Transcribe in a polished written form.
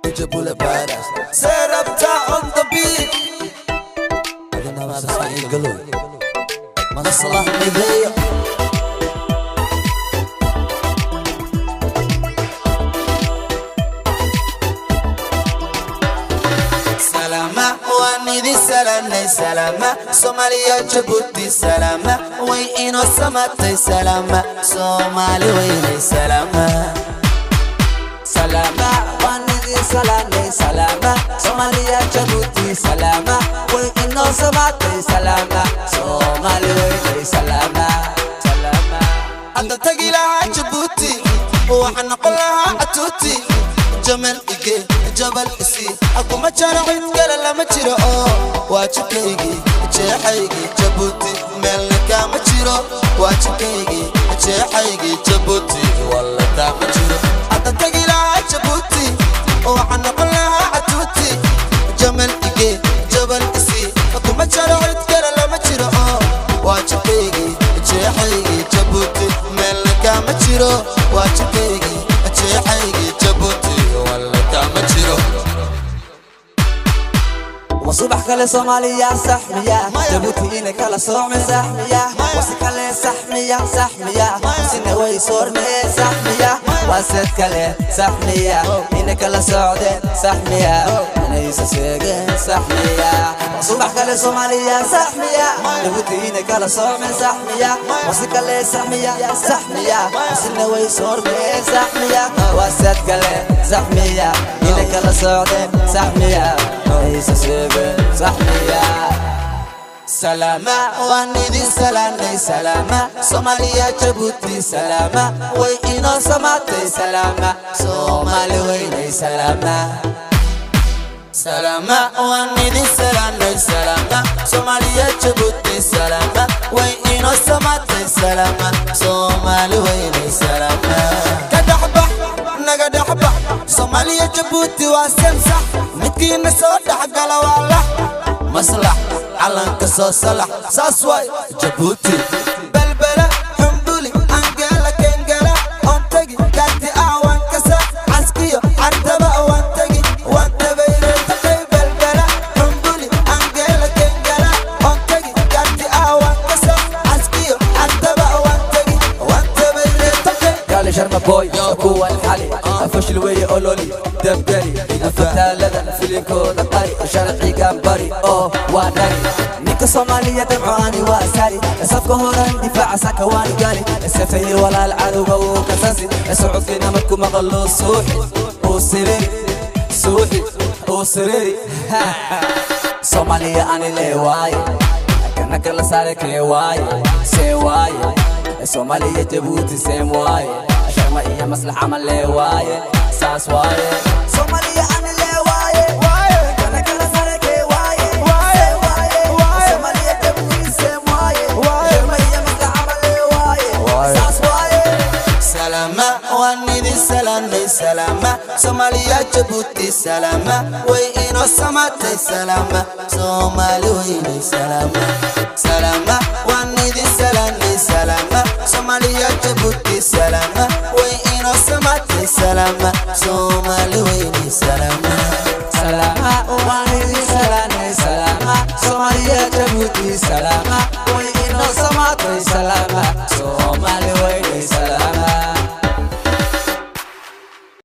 DJ Bule Badass Serabta on the beat. Adana Galo Maslax Mideeyo. Salama waan idin salaanay, salama Soomaaliya Jabuuti, salama way inoo samatay, salama Soomaali weynay, salama. Salama waan idin salaanay, salama Soomaaliya Jabuuti, salama way inoo samatay, salama Soomaali weynay, salama salama. Hadda tagi lahaa Jabuuti, waxaan noqon lahaa catuuti. Jamal ige jabal isi akuma jaro, cid kale lama jiro oo waa jidkaygii jeexaygii Jabuuti, meelna kaama jiro. Waa jidkaygii jeexaygii Jabuuti, walla kaama jiro. Hadda tagi lahaa Jabuuti, waxaan noqon lahaa catuuti. Jamal ige jabal isi akuma jaro, cid kale lama jiro oo waa jidkaygii jeexaygii Jabuuti, meelna kaama jiro. Waa jidkaygii jeexaygii Jabuuti, walla kaama jiro. Wasubax kale Soomaaliya saxmiya, Jabuuti inay kala soocme saxmiya, wasi kale saxmiya saxmiya, sina way soormee saxmiya, waasad kale saxmiya, inay kala socdeen saxmiya, inaysa seegeen saxmiya. Wasubax kale Soomaaliya saxmiya, Jabuuti inay kala soocme saxmiya, wasi kale saxmiya saxmiya, sina way soormee saxmiya, waasad kale saxmiya, inay kala socdeen saxmiya, inaysa seegeen saxmiya. Salama waan idin salaanay, salama Soomaaliya Jabuuti, salama way inoo samaatay, salama Soomaali weynay, salama. Salama waan idin salaanay, salama Soomaaliya Jabuuti, salama way inoo samaatay, salama Soomaali weynay, salama. Ka dhexbax naga dhexbax, Soomaaliya Jabuuti waa semsax, midkiina soo dhexgala waa lax maslax, calanka soo salax, saas waay Jabuuti. Belbela Xumbuli Angeela Kengela on tagi kaarti ah waan kasa caskiyo cartaba waan tagi waan tabayreetakay. Belbela Xumbuli Angeela Kengela on tagi kaarti ah waan kasa caskiyo cartaba waan tagi waan tabayreetakay. Kale Sharma Boy kuwan xali afashil weeye, ololi dabgeli afataalada filinkooda qari, sharcigan bari oo waa dhari ninka Soomaaliya damco ani waa sari, safka horan difaaca saka waani gali safay walaal cadowga uu kasasi socodkiina markuu maqlo suuxi uu siriri suuxi uu siriri. Soomaaliya ani lee waaye, kana kala saare kee waaye see waaye, Soomaaliya Jabuuti seem waaye, Sharma iyo Maslaxa ma lee waaye, saas waaye. Soomaaliya ani lee waaye, kana kala saare kee waaye see waaye, Soomaaliya Jabuuti seem waaye, Sharma iyo Maslaxa ma lee waaye, saas waaye. Salama waan idin salaanay, salama Soomaaliya Jabuuti, salama way inoo samaatay, salama Soomaali weynay, salama. Salama waan idin salaanay, salama Soomaaliya Jabuuti, salama way inoo samaatay, salama Soomaali weynay.